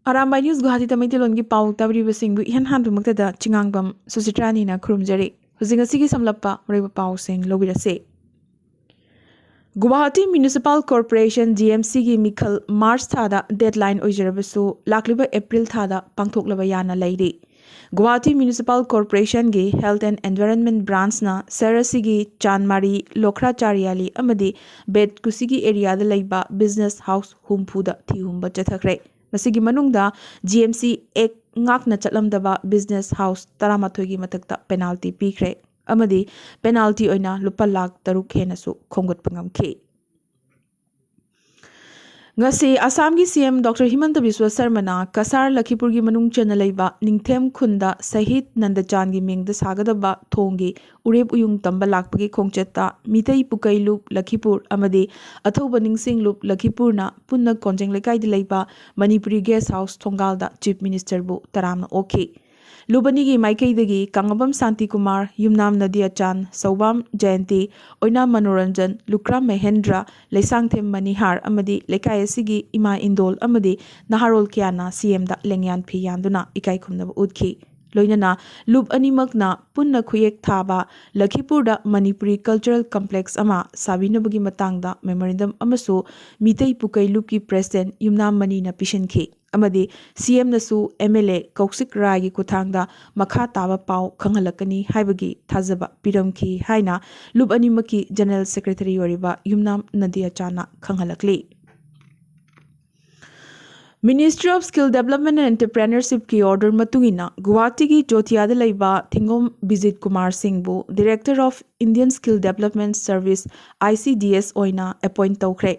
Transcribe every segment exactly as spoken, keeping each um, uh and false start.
Arambai news ꯒꯨꯋꯥꯍꯥꯇꯤꯗ ꯃꯩꯇꯩꯂꯣꯟꯒꯤ ꯄꯥꯎ ꯇꯥꯕꯤꯔꯤꯕꯁꯤꯡꯕꯨ ꯏꯍꯥꯟ ꯍꯥꯟꯕꯃꯛꯇꯗ ꯆꯤꯉꯥꯡꯕꯝ ꯁꯨꯆꯤꯇ꯭ꯔꯥꯅꯤꯅ ꯈꯨꯔꯨꯝꯖꯔꯤ꯫ ꯍꯧꯖꯤꯛ ꯉꯁꯤꯒꯤ ꯁꯝꯂꯞꯄ ꯃꯔꯨꯑꯣꯏꯕ ꯄꯥꯎꯁꯤꯡ ꯂꯧꯕꯤꯔꯁꯤ꯫ Guwahati municipal corporation, G M ꯁꯤꯒꯤ ꯃꯤꯈꯜ ꯃꯥꯔꯆ ꯊꯥꯗ ꯗꯦꯗꯂꯥꯏꯟ ꯑꯣꯏꯖꯔꯕꯁꯨ, ꯂꯥꯛꯂꯤꯕ ꯑꯦꯄ꯭ꯔꯤꯜ ꯊꯥꯗ ꯄꯥꯡꯊꯣꯛꯂꯕ ꯌꯥꯅ ꯂꯩꯔꯤ꯫ ꯒꯨꯋꯥꯍꯥꯇꯤ ꯃ꯭ꯌꯨꯅꯤꯁꯤꯄꯥꯜ ꯀꯣꯔꯄꯣꯔꯦꯁꯟꯒꯤ ꯍꯦꯜꯊ ꯑꯦꯟ ꯑꯦꯟꯚꯥꯏꯔꯟꯃꯦꯟ ꯕ꯭ꯔꯥꯟꯆꯅ ꯁꯍꯔ ꯑꯁꯤꯒꯤ ꯆꯥꯟꯃꯥꯔꯤ, ꯂꯣꯈ꯭ꯔꯥ ꯆꯥꯔꯤꯌꯥꯂꯤ ꯑꯃꯗꯤ ꯕꯦꯠ ꯀꯨꯁꯤꯒꯤ ꯑꯦꯔꯤꯌꯥꯗ ꯂꯩꯕ ꯕꯤꯖꯤꯅꯦꯁ ꯍꯥꯎꯁ ꯍꯨꯝꯐꯨꯗ ꯊꯤ ꯍꯨꯝꯕ ꯆꯠꯊꯈ꯭ꯔꯦ꯫ ꯃꯁꯤꯒꯤ ꯃꯅꯨꯡꯗ ꯖꯤ ꯑꯦꯝ ꯁꯤ ꯑꯦꯛ ꯉꯥꯛꯅ ꯆꯠꯂꯝꯗꯕ ꯕꯤꯖꯤꯅꯦꯁ ꯍꯥꯎꯁ ꯇꯔꯥꯃꯥꯊꯣꯏꯒꯤ ꯃꯊꯛꯇ ꯄꯦꯅꯥꯜꯇꯤ ꯄꯤꯈ꯭ꯔꯦ ꯑꯃꯗꯤ ꯄꯦꯅꯥꯜꯇꯤ ꯑꯣꯏꯅ ꯂꯨꯄꯥ ꯂꯥꯈ ꯇꯔꯨꯛ ꯍꯦꯟꯅꯁꯨ ꯈꯣꯝꯒꯠꯄ ꯉꯝꯈꯤ꯫ ꯉꯁꯤ ꯑꯁꯥꯝꯒꯤ ꯁꯤ ꯑꯦꯝ ꯗꯣꯛꯇꯔ ꯍꯤꯃꯟꯇ ꯕꯤꯁ꯭ꯋ ꯁꯔꯃꯅ ꯀꯁꯥꯔ ꯂꯈꯤꯄꯨꯔꯒꯤ ꯃꯅꯨꯡ ꯆꯟꯅ ꯂꯩꯕ ꯅꯤꯡꯊꯦꯝ ꯈꯨꯟꯗ ꯁꯍꯤꯗ ꯅꯟꯗꯆꯥꯟꯒꯤ ꯃꯤꯡꯗ ꯁꯥꯒꯗꯕ ꯊꯣꯡꯒꯤ ꯎꯔꯦꯞ ꯎꯌꯨꯡ ꯇꯝꯕ ꯂꯥꯛꯄꯒꯤ ꯈꯣꯡꯆꯠꯇ ꯃꯤꯇꯩ ꯄꯨꯀꯩ ꯂꯨꯞ ꯂꯈꯤꯄꯨꯔ ꯑꯃꯗꯤ ꯑꯊꯧꯕ ꯅꯤꯡꯁꯤꯡ ꯂꯨꯞ ꯂꯈꯤꯄꯨꯔꯅ ꯄꯨꯟꯅ ꯀꯣꯟꯖꯦꯡ ꯂꯩꯀꯥꯏꯗ ꯂꯩꯕ ꯃꯅꯤꯄꯨꯔꯤ ꯒꯦꯁ ꯍꯥꯎꯁ ꯊꯣꯡꯒꯥꯜꯗ ꯆꯤꯐ ꯃꯤꯅꯤꯁꯇꯔꯕꯨ ꯇꯔꯥꯝꯅ ꯑꯣꯛꯈꯤ꯫ ꯂꯨꯞ ꯑꯅꯤꯒꯤ ꯃꯥꯏꯀꯩꯗꯒꯤ ꯀꯥꯡꯉꯕꯝ ꯁꯥꯟꯇꯤ ꯀꯨꯃꯥꯔ, ꯌꯨꯝꯅꯥꯝ ꯅꯗꯤꯌꯥꯆꯥꯟ, ꯁꯧꯕꯥꯝ ꯖꯌꯟꯇꯤ, ꯑꯣꯏꯅꯥꯝ ꯃꯅꯣꯔꯟꯖꯟ, ꯂꯨꯀ꯭ꯔꯥꯝ ꯃꯍꯦꯟꯗ꯭ꯔ, ꯂꯩꯁꯥꯡꯊꯦꯝ ꯃꯅꯤꯍꯥꯔ ꯑꯃꯗꯤ ꯂꯩꯀꯥꯏ ꯑꯁꯤꯒꯤ ꯏꯃꯥ ꯏꯟꯗꯣꯜ ꯑꯃꯗꯤ ꯅꯍꯥꯔꯣꯜ ꯀꯌꯥꯅ ꯁꯤ ꯑꯦꯝꯗ ꯂꯦꯡꯌꯥꯟ ꯐꯤ ꯌꯥꯟꯗꯨꯅ ꯏꯀꯥꯏ ꯈꯨꯝꯅꯕ ꯎꯠꯈꯤ꯫ ꯂꯣꯏꯅꯅ ꯂꯨꯞ ꯑꯅꯤꯃꯛꯅ ꯄꯨꯟꯅ ꯈꯨꯌꯦꯛ ꯊꯥꯕ ꯂꯈꯤꯄꯨꯔꯗ ꯃꯅꯤꯄꯨꯔꯤ ꯀꯜꯆꯔꯦꯜ ꯀꯝꯄ꯭ꯂꯦꯛꯁ ꯑꯃ ꯁꯥꯕꯤꯅꯕꯒꯤ ꯃꯇꯥꯡꯗ ꯃꯦꯃꯣꯔꯦꯟꯗꯝ ꯑꯃꯁꯨ ꯃꯤꯇꯩ ꯄꯨꯀꯩ ꯂꯨꯞꯀꯤ ꯄ꯭ꯔꯦꯁꯤꯗꯦꯟꯠ ꯌꯨꯝꯅꯥꯝ ꯃꯅꯤꯅ ꯄꯤꯁꯤꯟꯈꯤ꯫ ꯑꯃꯗꯤ ꯁꯤ ꯑꯦꯝꯅꯁꯨ ꯑꯦꯝ ꯑꯦꯜ ꯑꯦ ꯀꯧꯁꯤꯛ ꯔꯥꯏꯒꯤ ꯈꯨꯠꯊꯥꯡꯗ ꯃꯈꯥ ꯇꯥꯕ ꯄꯥꯎ ꯈꯪꯍꯜꯂꯛꯀꯅꯤ ꯍꯥꯏꯕꯒꯤ ꯊꯥꯖꯕ ꯄꯤꯔꯝꯈꯤ ꯍꯥꯏꯅ ꯂꯨꯞ ꯑꯅꯤꯃꯛꯀꯤ ꯖꯦꯅꯔꯦꯜ ꯁꯦꯀ꯭ꯔꯦꯇꯔꯤ ꯑꯣꯏꯔꯤꯕ ꯌꯨꯝꯅꯥꯝ ꯅꯗꯤꯌꯥꯆꯥꯟꯅ ꯈꯪꯍꯜꯂꯛꯂꯤ꯫ Ministry of Skill Development and Entrepreneurshipꯀꯤ order ꯃꯇꯨꯡ ꯏꯟꯅ ꯒꯨꯋꯥꯍꯥꯇꯤꯒꯤ ꯖꯣꯇꯤꯌꯥꯗ ꯂꯩꯕ ꯊꯤꯡꯒꯣꯝ ꯕꯤꯖꯤꯠ ꯀꯨꯃꯥꯔ ꯁꯤꯡꯕꯨ Director of Indian Skill Development Service, I C D S ꯑꯣꯏꯅ ꯑꯦꯄꯣꯏꯟꯠ ꯇꯧꯈ꯭ꯔꯦ꯫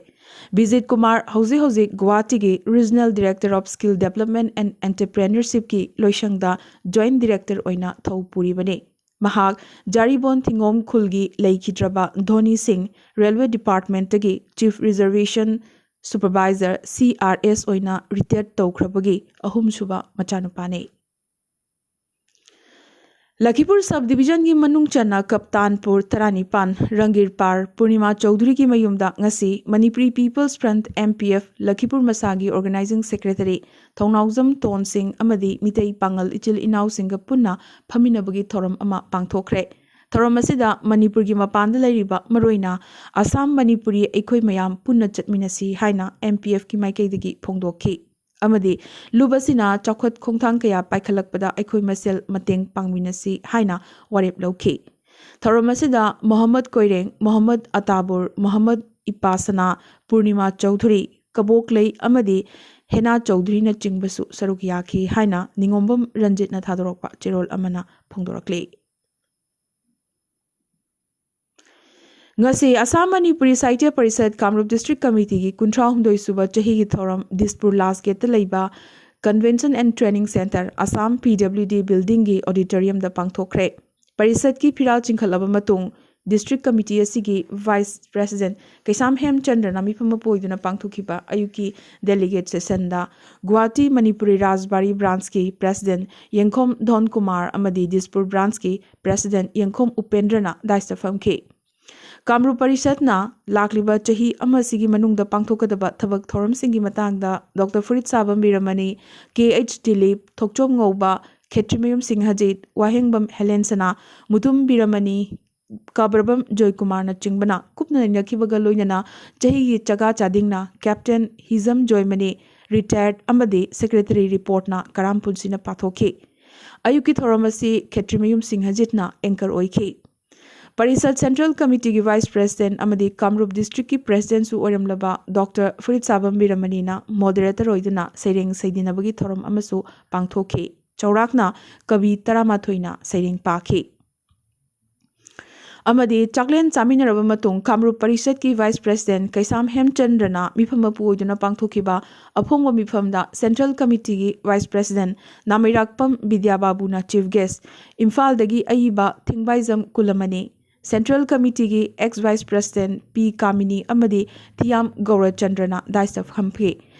ꯕꯤꯖꯤꯠ ꯀꯨꯃꯥꯔ ꯍꯧꯖꯤꯛ ꯍꯧꯖꯤꯛ ꯒꯨꯋꯥꯍꯥꯇꯤꯒꯤ Regional Director of Skill Development and Entrepreneurshipꯀꯤ ꯂꯣꯏꯁꯪꯗ ꯖꯣꯏꯟꯠ ꯗꯤꯔꯦꯛꯇꯔ ꯑꯣꯏꯅ ꯊꯧ ꯄꯨꯔꯤꯕꯅꯤ꯫ ꯃꯍꯥꯛ ꯖꯥꯔꯤꯕꯣꯟ ꯊꯤꯡꯒꯣꯝ ꯈꯨꯜꯒꯤ ꯂꯩꯈꯤꯗ꯭ꯔꯕ ꯙꯣꯅꯤ ꯁꯤꯡ, ꯔꯦꯜꯋꯦ ꯗꯤꯄꯥꯔꯠꯃꯦꯟꯠꯇꯒꯤ chief reservation supervisor, C R S ꯑꯣꯏꯅ ꯔꯤꯇꯥꯌꯔ ꯇꯧꯈ꯭ꯔꯕꯒꯤ ꯑꯍꯨꯝꯁꯨꯕ ꯃꯆꯥꯅꯨꯄꯥꯅꯤ꯫ ꯂꯈꯤꯄꯨꯔ ꯁꯕ ꯗꯤꯕꯤꯖꯟꯒꯤ ꯃꯅꯨꯡ ꯆꯟꯅ ꯀꯞꯇꯥꯟꯄꯨꯔ ꯇꯔꯥꯅꯤꯄꯥꯟ, ꯔꯪꯒꯤꯔꯄꯥꯔ, ꯄꯨꯔꯅꯤꯃꯥ ꯆꯧꯙꯨꯔꯤꯒꯤ ꯃꯌꯨꯝꯗ ꯉꯁꯤ Manipuri people's front, M P F, Lakhipur ꯃꯁꯥꯒꯤ ꯑꯣꯔꯒꯅꯥꯏꯖꯤꯡ ꯁꯦꯀ꯭ꯔꯦꯇꯔꯤ ꯊꯧꯅꯥꯎꯖꯝ ꯇꯣꯟ ꯁꯤꯡ ꯑꯃꯗꯤ ꯃꯤꯇꯩ ꯄꯥꯉꯜ ꯏꯆꯤꯜ ꯏꯅꯥꯎꯁꯤꯡꯒ ꯄꯨꯟꯅ ꯐꯝꯃꯤꯟꯅꯕꯒꯤ ꯊꯧꯔꯝ ꯑꯃ ꯄꯥꯡꯊꯣꯛꯈ꯭ꯔꯦ꯫ ꯊꯧꯔꯝ ꯑꯁꯤꯗ ꯃꯅꯤꯄꯨꯔꯒꯤ ꯃꯄꯥꯟꯗ ꯂꯩꯔꯤꯕ, ꯃꯔꯨꯑꯣꯏꯅ ꯑꯁꯥꯝ ꯃꯅꯤꯄꯨꯔꯤ ꯑꯩꯈꯣꯏ ꯃꯌꯥꯝ ꯄꯨꯟꯅ ꯆꯠꯃꯤꯟꯅꯁꯤ ꯍꯥꯏꯅ M P F ꯀꯤ ꯃꯥꯏꯀꯩꯗꯒꯤ ꯐꯣꯡꯗꯣꯛꯈꯤ꯫ ꯑꯃꯗꯤ ꯂꯨꯞ ꯑꯁꯤꯅ ꯆꯥꯎꯈꯠ ꯈꯣꯡꯊꯥꯡ ꯀꯌꯥ ꯄꯥꯏꯈꯠꯂꯛꯄꯗ ꯑꯩꯈꯣꯏ ꯃꯁꯦꯜ ꯃꯇꯦꯡ ꯄꯥꯡꯃꯤꯟꯅꯁꯤ ꯍꯥꯏꯅ ꯋꯥꯔꯦꯞ ꯂꯧꯈꯤ꯫ ꯊꯧꯔꯝ ꯑꯁꯤꯗ ꯃꯣꯍꯝꯃꯗ ꯀꯣꯏꯔꯦꯡ, ꯃꯣꯍꯝꯃꯗ ꯑꯇꯥꯕꯨꯔ, ꯃꯣꯍꯝꯃꯗ ꯏꯄꯥꯁꯅꯥ, ꯄꯨꯔꯅꯤꯃꯥ ꯆꯧꯙꯨꯔꯤ, ꯀꯕꯣꯛꯂꯩ ꯑꯃꯗꯤ ꯍꯦꯅꯥ ꯆꯧꯙꯨꯔꯤꯅꯆꯤꯡꯕꯁꯨ ꯁꯔꯨꯛ ꯌꯥꯈꯤ ꯍꯥꯏꯅ ꯅꯤꯉꯣꯝꯕꯝ ꯔꯟꯖꯤꯠꯅ ꯊꯥꯗꯣꯔꯛꯄ ꯆꯦꯔꯣꯜ ꯑꯃꯅ ꯐꯣꯡꯗꯣꯔꯛꯂꯤ꯫ ꯉꯁꯤ ꯑꯁꯥꯝ ꯃꯅꯤꯄꯨꯔꯤ ꯁꯥꯍꯤꯇ꯭ꯌ ꯄꯔꯤꯁꯠ ꯀꯥꯃꯔꯨꯞ ꯗꯤꯁꯇ꯭ꯔꯤꯛ ꯀꯃꯤꯇꯤꯒꯤ ꯀꯨꯟꯊ꯭ꯔꯥ ꯍꯨꯝꯗꯣꯏ ꯁꯨꯕ ꯆꯍꯤꯒꯤ ꯊꯧꯔꯝ ꯗꯤꯁꯄꯨꯔ ꯂꯥꯁ ꯒꯦꯠꯇ ꯂꯩꯕ Convention and Training Centre, Assam P W D building ꯒꯤ auditorium ꯗ ꯄꯥꯡꯊꯣꯛꯈ꯭ꯔꯦ꯫ ꯄꯔꯤꯁꯠꯀꯤ ꯐꯤꯔꯥꯜ ꯆꯤꯡꯈꯠꯂꯕ ꯃꯇꯨꯡ, ꯗꯤꯁꯇ꯭ꯔꯤꯛ ꯀꯃꯤꯇꯤ ꯑꯁꯤꯒꯤ ꯚꯥꯏꯁ ꯄ꯭ꯔꯦꯁꯤꯗꯦꯟꯠ ꯀꯩꯁꯥꯝ ꯍꯦꯝꯆꯟꯗ꯭ꯔꯅ ꯃꯤꯐꯝ ꯑꯃ ꯄꯨ ꯑꯣꯏꯗꯨꯅ ꯄꯥꯡꯊꯣꯛꯈꯤꯕ ꯑꯌꯨꯛꯀꯤ ꯗꯦꯂꯤꯒꯦꯠ ꯁꯦꯁꯟꯗ ꯒꯨꯋꯥꯍꯥꯇꯤ ꯃꯅꯤꯄꯨꯔꯤ ꯔꯥꯖꯕꯥꯔꯤ ꯕ꯭ꯔꯥꯟꯁꯀꯤ ꯄ꯭ꯔꯦꯁꯤꯗꯦꯟꯠ ꯌꯦꯡꯈꯣꯝ ꯙꯣꯟ ꯀꯨꯃꯥꯔ ꯑꯃꯗꯤ ꯗꯤꯁꯄꯨꯔ ꯕ꯭ꯔꯥꯟꯁꯀꯤ ꯄ꯭ꯔꯦꯁꯤꯗꯦꯟꯠ ꯌꯦꯡꯈꯣꯝ ꯎꯄꯦꯟꯗ꯭ꯔꯅ ꯗꯥꯏꯁꯇ ꯐꯝꯈꯤ꯫ ꯀꯥꯃꯔꯨꯞ ꯄꯔꯤꯁꯠꯅ ꯂꯥꯛꯂꯤꯕ ꯆꯍꯤ ꯑꯃꯁꯤꯒꯤ ꯃꯅꯨꯡꯗ ꯄꯥꯡꯊꯣꯛꯀꯗꯕ ꯊꯕꯛ ꯊꯧꯔꯝꯁꯤꯡꯒꯤ ꯃꯇꯥꯡꯗ ꯗꯣꯛꯇꯔ ꯐꯨꯔꯤꯠꯁꯥꯕꯝ ꯕꯤꯔꯃꯅꯤ, K H ꯗꯤꯂꯤꯞ, ꯊꯣꯛꯆꯣꯝ ꯉꯧꯕ, ꯈꯦꯇ꯭ꯔꯤꯃꯌꯨꯝ ꯁꯤꯡꯍꯖꯤꯠ, ꯋꯥꯍꯦꯡꯕꯝ ꯍꯦꯂꯦꯟꯁꯅꯥ, ꯃꯨꯇꯨꯝ ꯕꯤꯔꯃꯅꯤ, ꯀꯥꯕ꯭ꯔꯕꯝ ꯖꯣꯏꯀꯨꯃꯥꯔꯅꯆꯤꯡꯕꯅ ꯀꯨꯞꯅ ꯅꯩꯅꯈꯤꯕꯒ ꯂꯣꯏꯅꯅ ꯆꯍꯤꯒꯤ ꯆꯒꯥ ꯆꯥꯗꯤꯡꯅ ꯀꯦꯞꯇꯦꯟ ꯍꯤꯖꯝ ꯖꯣꯏꯃꯅꯤ, retired, ꯑꯃꯗꯤ ꯁꯦꯀ꯭ꯔꯦꯇꯔꯤ ꯔꯤꯄꯣꯔꯠꯅ ꯀꯔꯥꯝ ꯄꯨꯟꯁꯤꯅ ꯄꯥꯊꯣꯛꯈꯤ꯫ ꯑꯌꯨꯛꯀꯤ ꯊꯧꯔꯝ ꯑꯁꯤ ꯈꯦꯇ꯭ꯔꯤꯃꯌꯨꯝ ꯁꯤꯡꯍꯖꯤꯠꯅ anchor ꯑꯣꯏꯈꯤ꯫ ꯄꯔꯤꯁꯠ ꯁꯦꯟꯇ꯭ꯔꯦꯜ ꯀꯃꯤꯇꯤꯒꯤ ꯚꯥꯏꯁ ꯄ꯭ꯔꯦꯁꯤꯗꯦꯟꯠ ꯑꯃꯗꯤ ꯀꯥꯃꯔꯨꯞ ꯗꯤꯁꯇ꯭ꯔꯤꯛꯀꯤ ꯄ꯭ꯔꯦꯁꯤꯗꯦꯟꯠꯁꯨ ꯑꯣꯏꯔꯝꯂꯕ ꯗꯣꯛꯇꯔ ꯐꯨꯔꯤꯠꯁꯥꯕꯝ ꯕꯤꯔꯃꯅꯤꯅ ꯃꯣꯗꯔꯦꯇꯔ ꯑꯣꯏꯗꯨꯅ ꯁꯩꯔꯦꯡ ꯁꯩꯗꯤꯟꯅꯕꯒꯤ ꯊꯧꯔꯝ ꯑꯃꯁꯨ ꯄꯥꯡꯊꯣꯛꯈꯤ꯫ ꯆꯥꯎꯔꯥꯛꯅ ꯀꯕꯤ ꯇꯔꯥꯃꯥꯊꯣꯏꯅ ꯁꯩꯔꯦꯡ ꯄꯥꯈꯤ꯫ ꯑꯃꯗꯤ ꯆꯥꯛꯂꯦꯟ ꯆꯥꯃꯤꯟꯅꯔꯕ ꯃꯇꯨꯡ ꯀꯥꯃꯔꯨꯞ ꯄꯔꯤꯁꯠꯀꯤ ꯚꯥꯏꯁ ꯄ꯭ꯔꯦꯁꯤꯗꯦꯟꯠ ꯀꯩꯁꯥꯝ ꯍꯦꯝꯆꯟꯗ꯭ꯔꯅ ꯃꯤꯐꯝ ꯑꯃ ꯄꯨ ꯑꯣꯏꯗꯨꯅ ꯄꯥꯡꯊꯣꯛꯈꯤꯕ ꯑꯐꯣꯡꯕ ꯃꯤꯐꯝꯗ ꯁꯦꯟꯇ꯭ꯔꯦꯜ ꯀꯃꯤꯇꯤꯒꯤ ꯚꯥꯏꯁ ꯄ꯭ꯔꯦꯁꯤꯗꯦꯟꯠ ꯅꯥꯃꯩꯔꯥꯛꯄꯝ ꯕꯤꯗ꯭ꯌꯥꯕꯥꯕꯨꯅ ꯆꯤꯐ ꯒꯦꯁ, ꯏꯝꯐꯥꯜꯗꯒꯤ ꯑꯏꯕ ꯊꯤꯡꯕꯥꯏꯖꯝ ꯀꯨꯂꯃꯅꯤ, ꯁꯦꯟꯇ꯭ꯔꯦꯜ ꯀꯃꯤꯇꯤꯒꯤ ex vice president P Kamini ꯑꯃꯗꯤ ꯊꯤꯌꯥꯝ ꯒꯧꯔꯆꯟꯗ꯭ꯔꯅ ꯗꯥꯏꯁꯇ ꯐꯝꯈꯤ꯫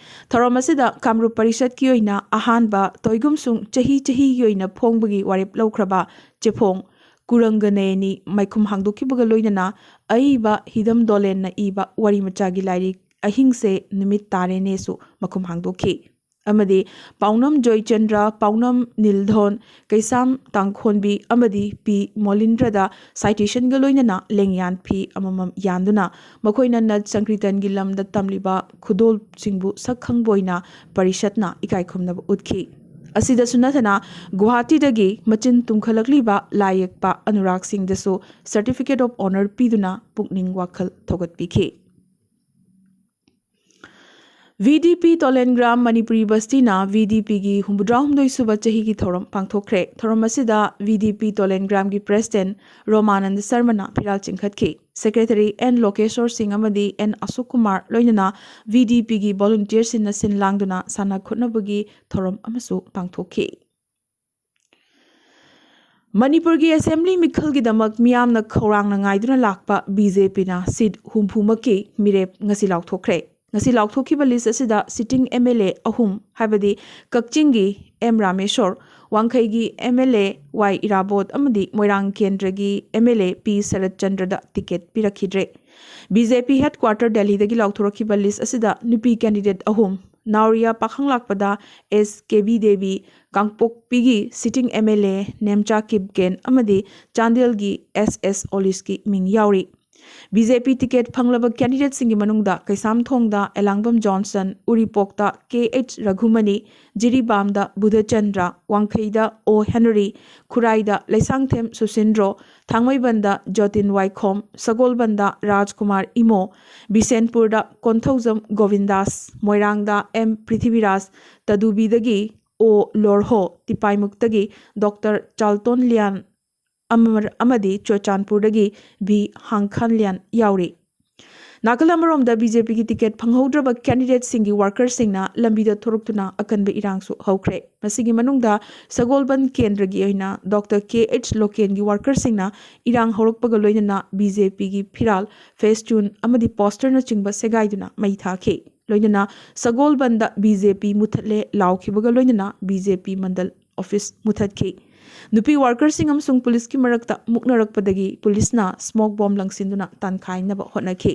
ꯊꯧꯔꯝ ꯑꯁꯤꯗ ꯀꯥꯃꯔꯨꯞ ꯄꯔꯤꯁꯠꯀꯤ ꯑꯣꯏꯅ ꯑꯍꯥꯟꯕ ꯇꯣꯏꯒꯨꯝꯁꯨꯡ ꯆꯍꯤ ꯆꯍꯤꯒꯤ ꯑꯣꯏꯅ ꯐꯣꯡꯕꯒꯤ ꯋꯥꯔꯦꯞ ꯂꯧꯈ꯭ꯔꯕ ꯆꯦꯐꯣꯡ ꯀꯨꯔꯪꯒꯅꯦꯅꯤ ꯃꯥꯏꯈꯨꯝ ꯍꯥꯡꯗꯣꯛꯈꯤꯕꯒ ꯂꯣꯏꯅꯅ ꯑꯏꯕ ꯍꯤꯗꯝ ꯗꯣꯂꯦꯟꯅ ꯏꯕ ꯋꯥꯔꯤ ꯃꯆꯥꯒꯤ ꯂꯥꯏꯔꯤꯛ ꯑꯍꯤꯡꯁꯦ ꯅꯨꯃꯤꯠ ꯇꯥꯔꯦꯅꯦꯁꯨ ꯃꯈꯨꯝ ꯍꯥꯡꯗꯣꯛꯈꯤ꯫ ꯑꯃꯗꯤ ꯄꯥꯎꯅꯝ ꯖꯣꯏꯆꯟꯗ꯭ꯔ, ꯄꯥꯎꯅꯝ ꯅꯤꯜꯙꯣꯟ, ꯀꯩꯁꯥꯝ ꯇꯥꯡꯈꯣꯟꯕꯤ ꯑꯃꯗꯤ ꯄꯤ ꯃꯣꯂꯤꯟꯗ꯭ꯔꯗ ꯁꯥꯏꯇꯦꯁꯟꯒ ꯂꯣꯏꯅꯅ ꯂꯦꯡꯌꯥꯟ ꯐꯤ ꯑꯃꯃꯝ ꯌꯥꯟꯗꯨꯅ ꯃꯈꯣꯏꯅ ꯅꯠ ꯁꯪꯀ꯭ꯔꯤꯇꯟꯒꯤ ꯂꯝꯗ ꯇꯝꯂꯤꯕ ꯈꯨꯗꯣꯜꯁꯤꯡꯕꯨ ꯁꯛ ꯈꯪꯕ ꯑꯣꯏꯅ ꯄꯔꯤꯁꯠꯅ ꯏꯀꯥꯏ ꯈꯨꯝꯅꯕ ꯎꯠꯈꯤ꯫ ꯑꯁꯤꯗꯁꯨ ꯅꯠꯇꯅ ꯒꯨꯋꯥꯍꯥꯇꯤꯗꯒꯤ ꯃꯆꯤꯟ ꯇꯨꯝꯈꯠꯂꯛꯂꯤꯕ ꯂꯥꯏ ꯌꯦꯛꯄ ꯑꯅꯨꯔꯥꯒ ꯁꯤꯡꯗꯁꯨ Certificate of Honour ꯄꯤꯗꯨꯅ ꯄꯨꯛꯅꯤꯡ ꯋꯥꯈꯜ ꯊꯧꯒꯠꯄꯤꯈꯤ꯫ V D P Tolengram Manipuri ꯕꯁꯇꯤꯅ ꯚꯤ ꯗꯤ ꯄꯤꯒꯤ ꯍꯨꯝꯐꯨꯇꯔꯥꯍꯨꯝꯗꯣꯏ ꯁꯨꯕ ꯆꯍꯤꯒꯤ ꯊꯧꯔꯝ ꯄꯥꯡꯊꯣꯛꯈ꯭ꯔꯦ꯫ ꯊꯧꯔꯝ ꯑꯁꯤꯗ ꯚꯤ ꯗꯤ ꯄꯤ ꯇꯣꯂꯦꯟꯒ꯭ꯔꯥꯝꯒꯤ ꯄ꯭ꯔꯦꯁꯤꯗꯦꯟ ꯔꯣꯃꯥꯅꯟꯗ ꯁꯔꯃꯅ ꯐꯤꯔꯥꯜ ꯆꯤꯡꯈꯠꯈꯤ꯫ ꯁꯦꯀ꯭ꯔꯦꯇꯔꯤ ꯑꯦꯟ ꯂꯣꯀꯦꯁꯣꯔ ꯁꯤꯡ ꯑꯃꯗꯤ ꯑꯦꯟ ꯑꯁꯣꯛ ꯀꯨꯃꯥꯔ ꯂꯣꯏꯅꯅ ꯚꯤ ꯗꯤ ꯄꯤꯒꯤ ꯚꯣꯂꯨꯟꯇꯤꯌꯔꯁꯤꯡꯅ ꯁꯤꯟ ꯂꯥꯡꯗꯨꯅ ꯁꯥꯟꯅ ꯈꯣꯠꯅꯕꯒꯤ ꯊꯧꯔꯝ ꯑꯃꯁꯨ ꯄꯥꯡꯊꯣꯛꯈꯤ꯫ ꯃꯅꯤꯄꯨꯔꯒꯤ ꯑꯦꯁꯦꯝꯕ꯭ꯂꯤ ꯃꯤꯈꯜꯒꯤꯗꯃꯛ ꯃꯤꯌꯥꯝꯅ ꯈꯧꯔꯥꯡꯅ ꯉꯥꯏꯗꯨꯅ ꯂꯥꯛꯄ ꯕꯤ ꯖꯦ ꯄꯤꯅ ꯁꯤꯠ ꯍꯨꯝꯐꯨꯃꯛꯀꯤ ꯃꯤꯔꯦꯞ ꯉꯁꯤ ꯂꯥꯎꯊꯣꯛꯈ꯭ꯔꯦ꯫ ꯉꯁꯤ ꯂꯥꯎꯊꯣꯛꯈꯤꯕ ꯂꯤꯁ ꯑꯁꯤꯗ ꯁꯤꯇꯤꯡ ꯑꯦꯝ ꯑꯦꯜ ꯑꯦ ꯑꯍꯨꯝ, ꯍꯥꯏꯕꯗꯤ ꯀꯛꯆꯤꯡꯒꯤ ꯑꯦꯝ ꯔꯥꯃꯦꯁꯣꯔ, ꯋꯥꯡꯈꯩꯒꯤ M L A Y Irabot ꯑꯃꯗꯤ ꯃꯣꯏꯔꯥꯡ ꯀꯦꯟꯗ꯭ꯔꯒꯤ M L A P Sarat ꯆꯟꯗ꯭ꯔꯗ ꯇꯤꯀꯦꯠ ꯄꯤꯔꯛꯈꯤꯗ꯭ꯔꯦ꯫ ꯕꯤ ꯖꯦ ꯄꯤ ꯍꯦꯗꯀ꯭ꯋꯥꯇꯔ ꯗꯦꯜꯂꯤꯗꯒꯤ ꯂꯥꯎꯊꯣꯔꯛꯈꯤꯕ ꯂꯤꯁ ꯑꯁꯤꯗ ꯅꯨꯄꯤ ꯀꯦꯟꯗꯤꯗꯦꯠ ꯑꯍꯨꯝ, ꯅꯥꯎꯔꯤꯌꯥ ꯄꯥꯈꯪꯂꯥꯛꯄꯗ ꯑꯦꯁ ꯀꯦꯕꯤ ꯗꯦꯕꯤ, ꯀꯥꯡꯄꯣꯛꯄꯤꯒꯤ ꯁꯤꯇꯤꯡ ꯑꯦꯝ ꯑꯦꯜ ꯑꯦ ꯅꯦꯝꯆꯥ ꯀꯤꯞꯒꯦꯟ ꯑꯃꯗꯤ ꯆꯥꯟꯗꯦꯜꯒꯤ ꯑꯦꯁ ꯑꯦꯁ ꯑꯣꯂꯤꯁꯀꯤ ꯃꯤꯡ ꯌꯥꯎꯔꯤ꯫ ꯕꯤ ꯖꯦ ꯄꯤ ꯇꯤꯀꯦꯠ ꯐꯪꯂꯕ ꯀꯦꯟꯗꯤꯗꯦꯠꯁꯤꯡꯒꯤ ꯃꯅꯨꯡꯗ ꯀꯩꯁꯥꯝꯊꯣꯡꯗ ꯑꯦꯂꯥꯡꯕꯝ ꯖꯣꯟꯁꯟ, ꯎꯔꯤꯄꯣꯛꯇ ꯀꯦ ꯑꯩꯆ ꯔꯘꯨꯃꯅꯤ, ꯖꯤꯔꯤꯕꯥꯝꯗ ꯕꯨꯙꯆꯟꯗ꯭ꯔ, ꯋꯥꯡꯈꯩꯗ ꯑꯣ ꯍꯦꯅꯔꯤ, ꯈꯨꯔꯥꯏꯗ ꯂꯩꯁꯥꯡꯊꯦꯝ ꯁꯨꯁꯤꯟꯗ꯭ꯔꯣ, ꯊꯥꯡꯃꯩꯕꯟꯗ ꯖꯣꯇꯤꯟ ꯋꯥꯏꯈꯣꯝ, ꯁꯒꯣꯜꯕꯟꯗ ꯔꯥꯖꯀꯨꯃꯥꯔ ꯏꯃꯣ, ꯕꯤꯁꯦꯟꯄꯨꯔꯗ ꯀꯣꯟꯊꯧꯖꯝ ꯒꯣꯕꯤꯟꯗꯥꯁ, ꯃꯣꯏꯔꯥꯡꯗ ꯑꯦꯝ ꯄ꯭ꯔꯤꯊꯤꯕꯤꯔꯥꯖ, ꯇꯗꯨꯕꯤꯗꯒꯤ ꯑꯣ ꯂꯣꯔꯍꯣ, ꯇꯤꯄꯥꯏꯃꯨꯛꯇꯒꯤ ꯗꯣꯛꯇꯔ ꯆꯥꯜꯇꯣꯟ ꯂꯤꯌꯥꯟ ꯑꯃꯔ-, ꯑꯃꯗꯤ ꯆꯨꯔꯆꯥꯟꯄꯨꯔꯗꯒꯤ ꯚꯤ ꯍꯥꯡꯈꯥꯟ ꯂꯤꯌꯥꯟ ꯌꯥꯎꯔꯤ꯫ ꯅꯥꯀꯜ ꯑꯃꯔꯣꯝꯗ ꯕꯤ ꯖꯦ ꯄꯤꯒꯤ ꯇꯤꯀꯦꯠ ꯐꯪꯍꯧꯗ꯭ꯔꯕ ꯀꯦꯟꯗꯤꯗꯦꯠꯁꯤꯡꯒꯤ ꯋꯥꯔꯀꯔꯁꯤꯡꯅ ꯂꯝꯕꯤꯗ ꯊꯣꯔꯛꯇꯨꯅ ꯑꯀꯟꯕ ꯏꯔꯥꯡꯁꯨ ꯍꯧꯈ꯭ꯔꯦ꯫ ꯃꯁꯤꯒꯤ ꯃꯅꯨꯡꯗ ꯁꯒꯣꯜꯕꯟ ꯀꯦꯟꯗ꯭ꯔꯒꯤ ꯑꯣꯏꯅ ꯗꯣꯛꯇꯔ ꯀꯦ ꯑꯩꯆ ꯂꯣꯀꯦꯟꯒꯤ ꯋꯥꯔꯀꯔꯁꯤꯡꯅ ꯏꯔꯥꯡ ꯍꯧꯔꯛꯄꯒ ꯂꯣꯏꯅꯅ ꯕꯤ ꯖꯦ ꯄꯤꯒꯤ ꯐꯤꯔꯥꯜ, ꯐꯦꯁꯇꯨꯟ ꯑꯃꯗꯤ ꯄꯣꯁꯇꯔꯅꯆꯤꯡꯕ ꯁꯦꯒꯥꯏꯗꯨꯅ ꯃꯩ ꯊꯥꯈꯤ꯫ ꯂꯣꯏꯅꯅ ꯁꯒꯣꯜꯕꯟꯗ ꯕꯤ ꯖꯦ ꯄꯤ ꯃꯨꯊꯠꯂꯦ ꯂꯥꯎꯈꯤꯕꯒ ꯂꯣꯏꯅꯅ ꯕꯤ ꯖꯦ ꯄꯤ ꯃꯟꯗꯜ ꯑꯣꯐꯤꯁ ꯃꯨꯊꯠꯈꯤ꯫ ꯅꯨꯄꯤ ꯋꯥꯔꯀꯔꯁꯤꯡ ꯑꯃꯁꯨꯡ ꯄꯨꯂꯤꯁꯀꯤ ꯃꯔꯛꯇ ꯃꯨꯛꯅꯔꯛꯄꯗꯒꯤ ꯄꯨꯂꯤꯁꯅ ꯁ꯭ꯃꯣꯛ ꯕꯣꯝ ꯂꯪꯁꯤꯟꯗꯨꯅ ꯇꯥꯟꯈꯥꯏꯅꯕ ꯍꯣꯠꯅꯈꯤ꯫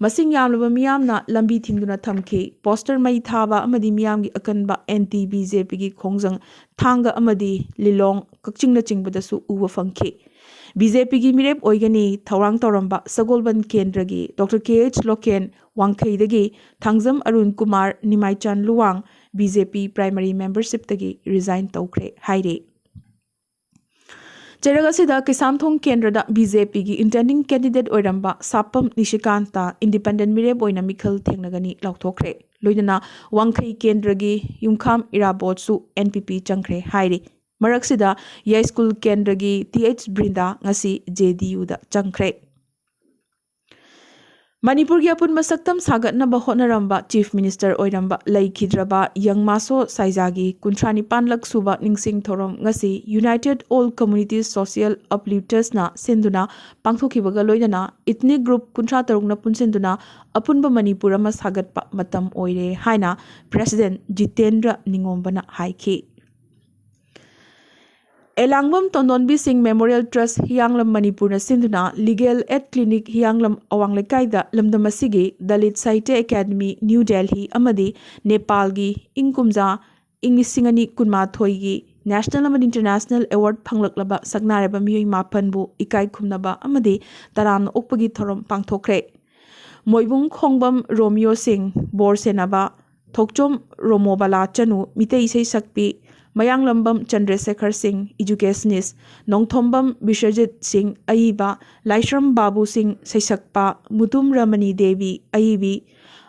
ꯃꯁꯤꯡ ꯌꯥꯝꯂꯕ ꯃꯤꯌꯥꯝꯅ ꯂꯝꯕꯤ ꯊꯤꯡꯗꯨꯅ ꯊꯝꯈꯤ꯫ ꯄꯣꯁꯇꯔ ꯃꯩ ꯊꯥꯕ ꯑꯃꯗꯤ ꯃꯤꯌꯥꯝꯒꯤ ꯑꯀꯟꯕ ꯑꯦꯟꯇꯤ ꯕꯤ ꯖꯦ ꯄꯤꯒꯤ ꯈꯣꯡꯖꯪ ꯊꯥꯡꯒ ꯑꯃꯗꯤ ꯂꯤꯂꯣꯡ, ꯀꯛꯆꯤꯡꯅꯆꯤꯡꯕꯗꯁꯨ ꯎꯕ ꯐꯪꯈꯤ꯫ ꯕꯤ ꯖꯦ ꯄꯤꯒꯤ ꯃꯤꯔꯦꯞ ꯑꯣꯏꯒꯅꯤ ꯊꯧꯔꯥꯡ ꯇꯧꯔꯝꯕ ꯁꯒꯣꯜꯕꯟ ꯀꯦꯟꯗ꯭ꯔꯒꯤ ꯗꯣꯛꯇꯔ ꯀꯦ ꯑꯩꯆ ꯂꯣꯀꯦꯟ, ꯋꯥꯡꯈꯩꯗꯒꯤ Thangjam Arun Kumar, Nimaichan Luwang B J P primary ꯃꯦꯝꯕꯔꯁꯤꯞꯇꯒꯤ ꯔꯤꯖꯥꯏꯟ ꯇꯧꯈ꯭ꯔꯦ ꯍꯥꯏꯔꯤ꯫ ꯆꯩꯔꯛ ꯑꯁꯤꯗ ꯀꯩꯁꯥꯝꯊꯣꯡ ꯀꯦꯟꯗ꯭ꯔꯗ ꯕꯤ ꯖꯦ ꯄꯤꯒꯤ ꯏꯟꯇꯔꯅꯤꯡ ꯀꯦꯟꯗꯤꯗꯦꯠ ꯑꯣꯏꯔꯝꯕ ꯁꯥꯄꯝ ꯅꯤꯁꯤꯀꯥꯟꯇ ꯏꯟꯗꯤꯄꯦꯟꯗꯦꯟ ꯃꯤꯔꯦꯞ ꯑꯣꯏꯅ ꯃꯤꯈꯜ ꯊꯦꯡꯅꯒꯅꯤ ꯂꯥꯎꯊꯣꯛꯈ꯭ꯔꯦ꯫ ꯂꯣꯏꯅꯅ ꯋꯥꯡꯈꯩ ꯀꯦꯟꯗ꯭ꯔꯒꯤ ꯌꯨꯝꯈꯥꯝ ꯏꯔꯥꯕꯣꯠꯁꯨ ꯑꯦꯟ ꯄꯤ ꯄꯤ ꯆꯪꯈ꯭ꯔꯦ ꯍꯥꯏꯔꯤ꯫ ꯃꯔꯛꯁꯤꯗ ꯌꯥꯏꯁ꯭ꯀꯨꯜ ꯀꯦꯟꯗ꯭ꯔꯒꯤ ꯇꯤ ꯑꯩꯆ ꯕ꯭ꯔꯤꯟꯗꯥ ꯉꯁꯤ ꯖꯦ ꯗꯤ ꯌꯨꯗ ꯆꯪꯈ꯭ꯔꯦ꯫ ꯃꯅꯤꯄꯨꯔꯒꯤ ꯑꯄꯨꯟꯕ ꯁꯛꯇꯝ ꯁꯥꯒꯠꯅꯕ ꯍꯣꯠꯅꯔꯝꯕ ꯆꯤꯐ ꯃꯤꯅꯤꯁꯇꯔ ꯑꯣꯏꯔꯝꯕ ꯂꯩꯈꯤꯗ꯭ꯔꯕ ꯌꯪꯃꯥꯁꯣ ꯁꯥꯏꯖꯥꯒꯤ ꯀꯨꯟꯊ꯭ꯔꯥ ꯅꯤꯄꯥꯟꯂꯛ ꯁꯨꯕ ꯅꯤꯡꯁꯤꯡ ꯊꯧꯔꯝ ꯉꯁꯤ ꯌꯨꯅꯥꯏꯇꯦꯗ ꯑꯣꯜ ꯀꯝꯃ꯭ꯌꯨꯅꯤꯇꯤꯁ ꯁꯣꯁꯤꯌꯦꯜ ꯑꯞꯂꯤꯐꯇꯔꯁꯅ ꯁꯤꯟꯗꯨꯅ ꯄꯥꯡꯊꯣꯛꯈꯤꯕꯒ ꯂꯣꯏꯅꯅ ꯏꯊꯅꯤꯛ ꯒ꯭ꯔꯨꯞ ꯀꯨꯟꯊ꯭ꯔꯥ ꯇꯔꯨꯛꯅ ꯄꯨꯟꯁꯤꯟꯗꯨꯅ ꯑꯄꯨꯟꯕ ꯃꯅꯤꯄꯨꯔ ꯑꯃ ꯁꯥꯒꯠꯄ ꯃꯇꯝ ꯑꯣꯏꯔꯦ ꯍꯥꯏꯅ ꯄ꯭ꯔꯦꯁꯤꯗꯦꯟꯠ ꯖꯤꯇꯦꯟꯗ꯭ꯔ ꯅꯤꯉꯣꯝꯕꯅ ꯍꯥꯏꯈꯤ꯫ ꯑꯦꯂꯥꯡꯕꯝ ꯇꯣꯟꯗꯣꯟꯕꯤ ꯁꯤꯡ ꯃꯦꯃꯣꯔꯤꯌꯦꯜ ꯇ꯭ꯔꯁ ꯍꯤꯌꯥꯡꯂꯝ ꯃꯅꯤꯄꯨꯔꯅ ꯁꯤꯟꯗꯨꯅ ꯂꯤꯒꯦꯜ ꯑꯦꯗ ꯀ꯭ꯂꯤꯅꯤꯛ ꯍꯤꯌꯥꯡꯂꯝ ꯑꯋꯥꯡ ꯂꯩꯀꯥꯏꯗ ꯂꯝꯗꯝ ꯑꯁꯤꯒꯤ ꯗꯂꯤꯠ ꯁꯥꯍꯤꯇ꯭ꯌ ꯑꯦꯀꯥꯗꯃꯤ, ꯅ꯭ꯌꯨ ꯗꯦꯜꯍꯤ ꯑꯃꯗꯤ ꯅꯦꯄꯥꯜꯒꯤ ꯏꯪ ꯀꯨꯝꯖꯥ ꯏꯪ ꯂꯤꯁꯤꯡ ꯑꯅꯤ ꯀꯨꯟꯃꯥꯊꯣꯏꯒꯤ ꯅꯦꯁꯅꯦꯜ ꯑꯃꯗꯤ ꯏꯟꯇꯔꯅꯦꯁꯅꯦꯜ ꯑꯦꯋꯥꯔꯗ ꯐꯪꯂꯛꯂꯕ ꯁꯛꯅꯥꯏꯔꯕ ꯃꯤꯑꯣꯏ ꯃꯥꯄꯟꯕꯨ ꯏꯀꯥꯏ ꯈꯨꯝꯅꯕ ꯑꯃꯗꯤ ꯇꯔꯥꯝꯅ ꯑꯣꯛꯄꯒꯤ ꯊꯧꯔꯝ ꯄꯥꯡꯊꯣꯛꯈ꯭ꯔꯦ꯫ ꯃꯣꯏꯕꯨꯡ ꯈꯣꯡꯕꯝ ꯔꯣꯃꯤꯌꯣ ꯁꯤꯡ, ꯕꯣꯔ ꯁꯦꯟꯅꯕ ꯊꯣꯛꯆꯣꯝ ꯔꯣꯃꯣꯕꯂꯥ ꯆꯅꯨ, ꯃꯤꯇꯩ ꯏꯁꯩ ꯁꯛꯄꯤ ꯃꯌꯥꯡꯂꯝꯕꯝ ꯆꯟꯗ꯭ꯔꯁꯦꯈꯔ ꯁꯤꯡ, ꯏꯖꯨꯀꯦꯁꯅꯤꯁ ꯅꯣꯡꯊꯣꯝꯕꯝ ꯕꯤꯁ꯭ꯋꯖꯤꯠ ꯁꯤꯡ, ꯑꯏꯕ ꯂꯥꯏꯁ꯭ꯔꯝ ꯕꯥꯕꯨ ꯁꯤꯡ, ꯁꯩꯁꯛꯄ ꯃꯨꯇꯨꯝ ꯔꯃꯅꯤ ꯗꯦꯕꯤ, ꯑꯏꯕꯤ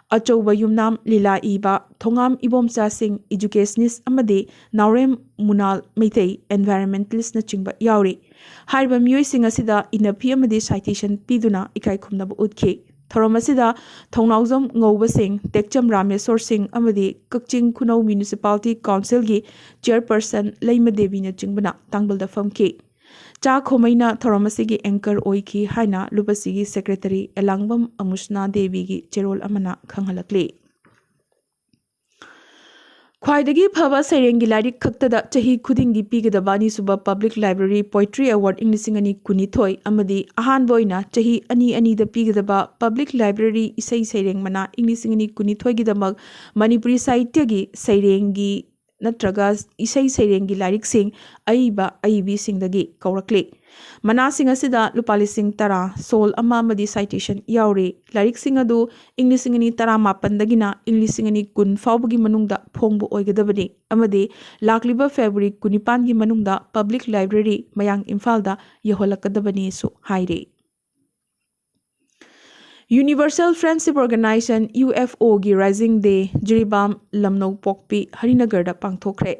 ꯑꯆꯧꯕ ꯌꯨꯝꯅꯥꯝ ꯂꯤꯂꯥ ꯏꯕ ꯊꯣꯉꯥꯝ ꯏꯕꯣꯝꯆꯥ ꯁꯤꯡ, ꯏꯖꯨꯀꯦꯁꯅꯤꯁ ꯑꯃꯗꯤ ꯅꯥꯎꯔꯦꯝ ꯃꯨꯅꯥꯜ ꯃꯩꯇꯩ, ꯑꯦꯟꯚꯥꯏꯔꯟꯃꯦꯟꯇꯦꯂꯤꯁ꯭ꯠꯅꯆꯤꯡꯕ ꯌꯥꯎꯔꯤ꯫ ꯍꯥꯏꯔꯤꯕ ꯃꯤꯑꯣꯏꯁꯤꯡ ꯑꯁꯤꯗ ꯏꯟꯅꯐꯤ ꯑꯃꯗꯤ ꯁꯥꯏꯇꯦꯁꯟ ꯄꯤꯗꯨꯅ ꯏꯀꯥꯏ ꯈꯨꯝꯅꯕ ꯎꯠꯈꯤ꯫ ꯊꯧꯔꯝ ꯑꯁꯤꯗ ꯊꯧꯅꯥꯎꯖꯝ ꯉꯧꯕ ꯁꯤꯡ, ꯇꯦꯛꯆꯝ ꯔꯥꯃꯦꯁꯣꯔ ꯁꯤꯡ ꯑꯃꯗꯤ ꯀꯛꯆꯤꯡ ꯈꯨꯅꯧ ꯃ꯭ꯌꯨꯅꯤꯁꯤꯄꯥꯂꯤꯇꯤ ꯀꯥꯎꯟꯁꯤꯜꯒꯤ ꯆꯤꯌꯔꯄꯔꯁꯟ ꯂꯩꯃ ꯗꯦꯕꯤꯅꯆꯤꯡꯕꯅ ꯇꯥꯡꯕꯜꯗ ꯐꯝꯈꯤ꯫ ꯆꯥ ꯈꯣꯃꯩꯅ ꯊꯧꯔꯝ ꯑꯁꯤꯒꯤ ꯑꯦꯡꯀꯔ ꯑꯣꯏꯈꯤ ꯍꯥꯏꯅ ꯂꯨꯞ ꯑꯁꯤꯒꯤ ꯁꯦꯀ꯭ꯔꯦꯇꯔꯤ ꯑꯦꯂꯥꯡꯕꯝ ꯑꯃꯨꯁꯅꯥ ꯗꯦꯕꯤꯒꯤ ꯆꯦꯔꯣꯜ ꯑꯃꯅ ꯈꯪꯍꯜꯂꯛꯂꯤ꯫ ꯈ꯭ꯋꯥꯏꯗꯒꯤ ꯐꯕ ꯁꯩꯔꯦꯡꯒꯤ ꯂꯥꯏꯔꯤꯛ ꯈꯛꯇꯗ ꯆꯍꯤ ꯈꯨꯗꯤꯡꯒꯤ ꯄꯤꯒꯗꯕ ꯑꯅꯤꯁꯨꯕ Public Library Poetry Award ꯏꯪ ꯂꯤꯁꯤꯡ ꯑꯅꯤ ꯀꯨꯟꯅꯤꯊꯣꯏ ꯑꯃꯗꯤ ꯑꯍꯥꯟꯕ ꯑꯣꯏꯅ ꯆꯍꯤ ꯑꯅꯤ ꯑꯅꯤꯗ ꯄꯤꯒꯗꯕ Public Library ꯏꯁꯩ ꯁꯩꯔꯦꯡ ꯃꯅꯥ ꯏꯪ ꯂꯤꯁꯤꯡ ꯑꯅꯤ ꯀꯨꯟꯅꯤꯊꯣꯏꯒꯤꯗꯃꯛ ꯃꯅꯤꯄꯨꯔꯤ ꯁꯥꯍꯤꯇ꯭ꯌꯒꯤ ꯁꯩꯔꯦꯡꯒꯤ ꯅꯠꯇ꯭ꯔꯒ ꯏꯁꯩ ꯁꯩꯔꯦꯡꯒꯤ ꯂꯥꯏꯔꯤꯛꯁꯤꯡ ꯑꯏꯕ ꯑꯏꯕꯤꯁꯤꯡꯗꯒꯤ ꯀꯧꯔꯛꯂꯤ꯫ ꯃꯅꯥꯁꯤꯡ ꯑꯁꯤꯗ ꯂꯨꯄꯥ ꯂꯤꯁꯤꯡ ꯇꯔꯥ, ꯁꯣꯜ ꯑꯃ ꯑꯃꯗꯤ ꯁꯥꯏꯇꯦꯁꯟ ꯌꯥꯎꯔꯤ꯫ ꯂꯥꯏꯔꯤꯛꯁꯤꯡ ꯑꯗꯨ ꯏꯪ ꯂꯤꯁꯤꯡ ꯑꯅꯤ ꯇꯔꯥꯃꯥꯄꯟꯗꯒꯤꯅ ꯏꯪ ꯂꯤꯁꯤꯡ ꯑꯅꯤ ꯀꯨꯟ ꯐꯥꯎꯕꯒꯤ ꯃꯅꯨꯡꯗ ꯐꯣꯡꯕ ꯑꯣꯏꯒꯗꯕꯅꯤ ꯑꯃꯗꯤ ꯂꯥꯛꯂꯤꯕ ꯐꯦꯕ꯭ꯔꯨꯋꯥꯔꯤ ꯀꯨꯟꯅꯤꯄꯥꯟꯒꯤ ꯃꯅꯨꯡꯗ Public Library ꯃꯌꯥꯡ ꯏꯝꯐꯥꯜꯗ ꯌꯧꯍꯜꯂꯛꯀꯗꯕꯅꯤꯁꯨ ꯍꯥꯏꯔꯤ꯫ Universal Friendship Organization, UFO ꯒꯤ Rising Day ꯖꯤꯔꯤꯕꯥꯝ ꯂꯝꯅꯧ ꯄꯣꯛꯄꯤ ꯍꯔꯤꯅꯒꯔꯗ ꯄꯥꯡꯊꯣꯛꯈ꯭ꯔꯦ꯫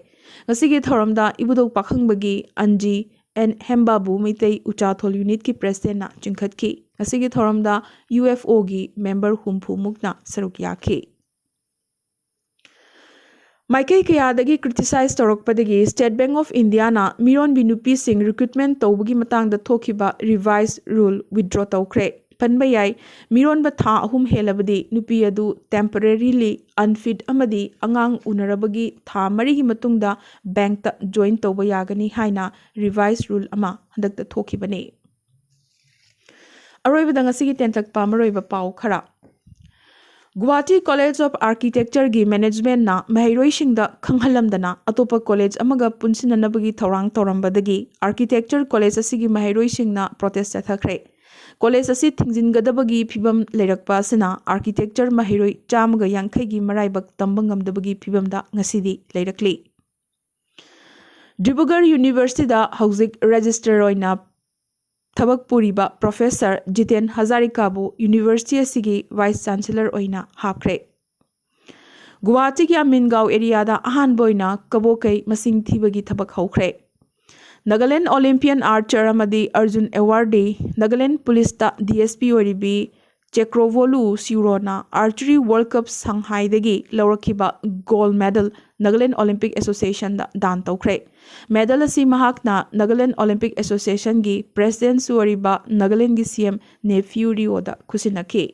ꯉꯁꯤꯒꯤ ꯊꯧꯔꯝꯗ ꯏꯕꯨꯙꯧ ꯄꯥꯈꯪꯕꯒꯤ ꯑꯟꯖꯤ ꯑꯦꯟ ꯍꯦꯝꯕꯥꯕꯨ ꯃꯩꯇꯩ ꯎꯆꯥꯊꯣꯜ ꯌꯨꯅꯤꯠꯀꯤ ꯄ꯭ꯔꯦꯁꯤꯗꯦꯟꯠꯅ ꯆꯤꯡꯈꯠꯈꯤ꯫ ꯉꯁꯤꯒꯤ ꯊꯧꯔꯝꯗ UFO ꯒꯤ ꯃꯦꯝꯕꯔ ꯍꯨꯝꯐꯨ ꯃꯨꯛꯅ ꯁꯔꯨꯛ ꯌꯥꯈꯤ꯫ ꯃꯥꯏꯀꯩ ꯀꯌꯥꯗꯒꯤ criticize ꯇꯧꯔꯛꯄꯗꯒꯤ State Bank of Indiaꯅ ꯃꯤꯔꯣꯟꯕꯤ ꯅꯨꯄꯤꯁꯤꯡ recruitment ꯇꯧꯕꯒꯤ ꯃꯇꯥꯡꯗ ꯊꯣꯛꯈꯤꯕ revised rule withdraw ꯇꯧꯈ꯭ꯔꯦ꯫ ꯄꯟꯕ ꯌꯥꯏ, ꯃꯤꯔꯣꯟꯕ ꯊꯥ ꯑꯍꯨꯝ ꯍꯦꯜꯂꯕꯗꯤ ꯅꯨꯄꯤ ꯑꯗꯨ temporarily unfit ꯑꯃꯗꯤ ꯑꯉꯥꯡ ꯎꯅꯔꯕꯒꯤ ꯊꯥ ꯃꯔꯤꯒꯤ ꯃꯇꯨꯡꯗ bankꯇ join ꯇꯧꯕ ꯌꯥꯒꯅꯤ ꯍꯥꯏꯅ revised rule ꯑꯃ ꯍꯟꯗꯛꯇ ꯊꯣꯛꯈꯤꯕꯅꯤ꯫ ꯑꯔꯣꯏꯕꯗ ꯉꯁꯤꯒꯤ ꯇꯦꯟꯇꯛꯄ ꯃꯔꯨꯑꯣꯏꯕ ꯄꯥꯎ ꯈꯔ꯫ Guwahati College of Architectureꯒꯤ managementꯅ ꯃꯍꯩꯔꯣꯏꯁꯤꯡꯗ ꯈꯪꯍꯜꯂꯝꯗꯅ ꯑꯇꯣꯞꯄ college ꯑꯃꯒ ꯄꯨꯟꯁꯤꯟꯅꯅꯕꯒꯤ ꯊꯧꯔꯥꯡ ꯇꯧꯔꯝꯕꯗꯒꯤ architecture college ꯑꯁꯤꯒꯤ ꯃꯍꯩꯔꯣꯏꯁꯤꯡꯅ protest ꯆꯠꯊꯈ꯭ꯔꯦ꯫ College ꯑꯁꯤ ꯊꯤꯡꯖꯤꯟꯒꯗꯕꯒꯤ ꯐꯤꯕꯝ ꯂꯩꯔꯛꯄ ꯑꯁꯤꯅ architecture ꯃꯍꯩꯔꯣꯏ ꯆꯥꯝꯃꯒ ꯌꯥꯡꯈꯩꯒꯤ ꯃꯔꯥꯏꯕꯛ ꯇꯝꯕ ꯉꯝꯗꯕꯒꯤ ꯐꯤꯕꯝꯗ ꯉꯁꯤꯗꯤ ꯂꯩꯔꯛꯂꯤ꯫ ꯗꯤꯕ꯭ꯔꯨꯒꯔ Universityꯗ ꯍꯧꯖꯤꯛ registrar ꯑꯣꯏꯅ ꯊꯕꯛ ꯄꯨꯔꯤꯕ Professor ꯖꯤꯇꯦꯟ ꯍꯖꯥꯔꯤꯀꯥꯕꯨ university ꯑꯁꯤꯒꯤ Vice Chancellor ꯑꯣꯏꯅ ꯍꯥꯞꯈ꯭ꯔꯦ꯫ ꯒꯨꯋꯥꯍꯥꯇꯤꯒꯤ ꯑꯃꯤꯟꯒꯥꯎ areaꯗ ꯑꯍꯥꯟꯕ ꯑꯣꯏꯅ ꯀꯕꯣꯀꯩ ꯃꯁꯤꯡ ꯊꯤꯕꯒꯤ ꯊꯕꯛ ꯍꯧꯈ꯭ꯔꯦ꯫ Nagaland Olympian archer ꯑꯃꯗꯤ Arjun Awardee, Nagaland Policeꯇ DSP ꯑꯣꯏꯔꯤꯕꯤ ꯆꯦꯀ꯭ꯔꯣꯚꯣꯂꯨ ꯁꯤꯎꯔꯣꯅ Archery World Cup ꯁꯪꯍꯥꯏꯗꯒꯤ ꯂꯧꯔꯛꯈꯤꯕ gold medal Nagaland Olympic Associationꯗ ꯗꯥꯟ ꯇꯧꯈ꯭ꯔꯦ꯫ Medal ꯑꯁꯤ ꯃꯍꯥꯛꯅ Nagaland Olympic Associationꯒꯤ Presidentꯁꯨ ꯑꯣꯏꯔꯤꯕ Nagalandꯒꯤ CM Neiphiu Rioꯗ ꯈꯨꯠꯁꯤꯟꯅꯈꯤ꯫